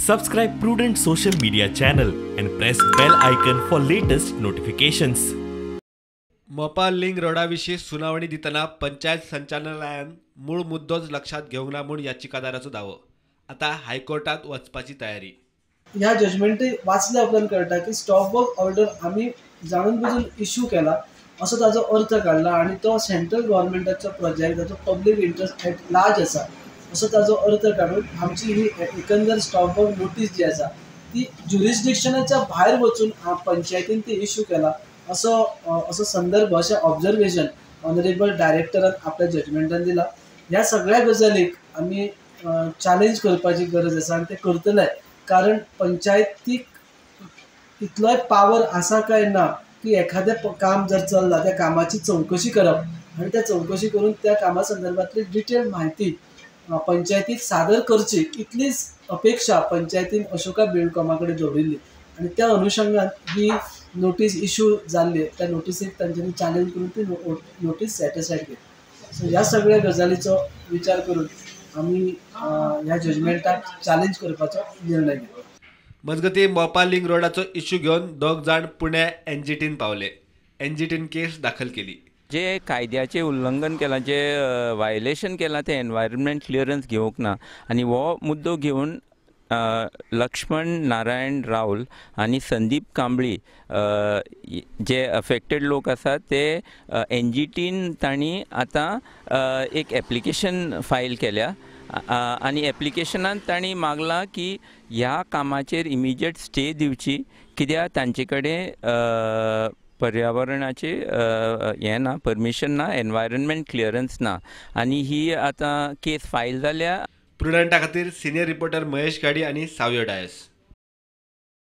Subscribe Prudent social media channel and press bell icon for latest notifications. Mopa link रोडा विशीं सुनावणी दितना पंचायत संचालनालयान मूळ मुद्दोच लक्षात घेवंक ना म्हूण याचिकादाराचो दावो. आतां हायकोर्टात वचपाची तयारी. ह्या जजमेंट वाचल्या उपरांत कळटा की स्टॉप वर्क ऑर्डर आमी जाणून बुजून इश्यू केला असो ताजो अर्थ काडला आनी तो सेंट्रल गव्हर्मेंटाचो प्रोजेक्ट ताचो पब्लीक इंट्रस्ट एट लार्ज आसा असो ताजो अर्थ काडून आमची ही एकंदर स्टॉप वर्क नोटीस जी आसा ती ज्युरिस्डिक्शनाच्या भायर वचून पंचायतीन ती इश्यू केला असो असो संदर्भ अशें ऑब्जर्वेशन ऑनरेबल डायरेक्टरान आपल्या जजमेंटान दिला. ह्या सगळ्या गजालीक आमी चॅलेंज करपाची गरज आसा आनी ते करतले, कारण पंचायतीक इतलोय पावर आसा काय ना की एखादें काम जर चल्लां त्या कामाची चवकशी करप आनी त्या चवकशी करून त्या कामा संदर्भातली डिटेल म्हायती पंचायतीक सादर करची इतलीच अपेक्षा पंचायतीन अशोका बिल्डकॉमा कडेन दवरिल्ली आनी त्या अनुशंगान ही नोटीस इश्यू जाल्ली. त्या नोटीसीक तांच्यांनी चॅलेंज करून ती नोटीस सेटिसायड केली. सो ह्या सगळ्या गजालीचो विचार करून आमी ह्या जजमेंटाक चॅलेंज करपाचो निर्णय घेतला. मजगतीं मोपा लिंक रोडाचो इश्यू घेवन दोग जाण पुण्या एनजीटीन पावले. एनजीटीन केस दाखल केली. जे कायद्याचें उल्लंघन केलां, जे वायलेशन केलां तें एनवायरमेंट क्लियरन्स घेवंक ना आनी हो मुद्दो घेवन लक्ष्मण नारायण राऊल आनी संदीप कांबळी जे अफेक्टेड लोक आसात ते एनजीटीन तांणी आतां एक एप्लिकेशन फायल केल्या आनी एप्लिकेशनान तांणी मागलां की ह्या कामाचेर इमिजिएट स्टे दिवची, कित्याक तांचे कडेन पर्यावरणाचे हें ना, परमिशन ना, एनवायरमेंट क्लियरन्स ना आनी ही आतां केस फायल जाल्या. प्रुडंटा खातीर सिनियर रिपोर्टर महेश गाडी आनी सावियो डायस.